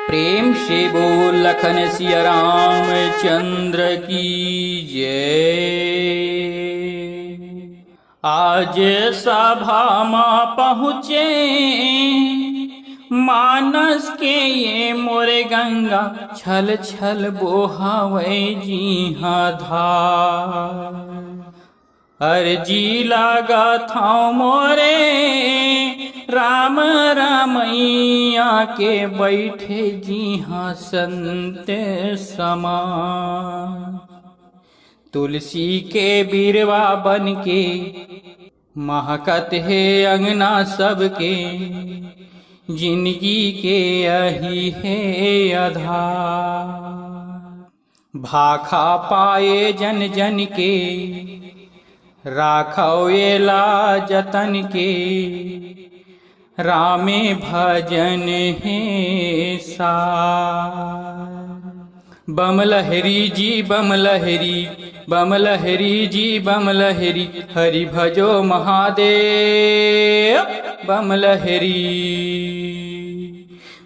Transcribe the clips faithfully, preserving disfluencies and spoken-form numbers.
प्रेम से बोल लखन सिया रामचंद्र की जय। आज सभा मा पहुँचे मानस के ये मोरे गंगा, छल छल बोहावै जिहाँ धार। अरजी लागत हौं मोरे राम रमैया के, बैठे जिहाँ संत समान। तुलसी के बिरवा बन के महकत हे अंगना सबके, जिनगी के अही हे आधार। भाखा पाए जन जन के, राखव एला जतन के, रामे भजन हे सार। बम लहरी जी बम लहरी, बम लहरी जी बम लहरी, हरि भजो महादेव। बम लहरी,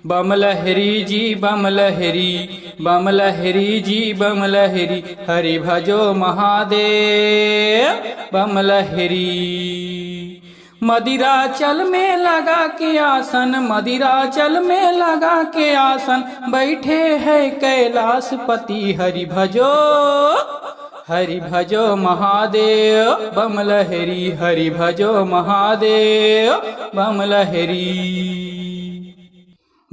बम लहरी जी बम लहरी, बम लहरी जी बम लहरी, हरि भजो महादेव। बम लहरी। मदिराचल में लगा के आसन, मदिराचल में लगा के आसन, बैठे हैं कैलाशपति। हरि भजो, हरि भजो महादेव। बम लहरी, हरि भजो महादेव। बम लहरी।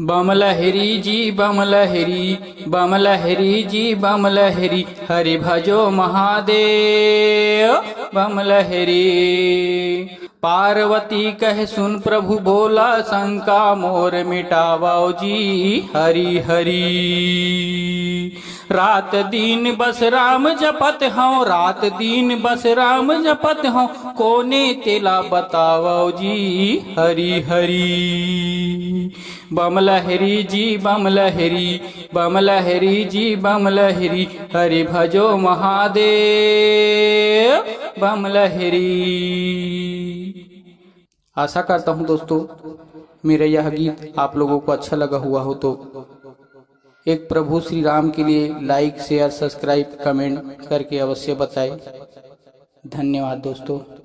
बम लहरी जी बम लहरी, बम लहरी जी बम लहरी, हरि भजो महादेव। बम लहरी। पार्वती कहे सुन प्रभु भोला, शंका मोर मिटावव जी। हरि हरि। रात दिन बस राम जपत हौं, रात दिन बस राम जपत हौं, कोने तेला बतावव जी। हरि हरि। बम लहरी जी बम लहरी, बम लहरी जी बम लहरी, हरि भजो महादेव। बम लहरी। आशा करता हूँ दोस्तों, मेरा यह गीत आप लोगों को अच्छा लगा हुआ हो तो एक प्रभु श्री राम के लिए like, share, subscribe, comment करके अवश्य बताएं। धन्यवाद दोस्तों।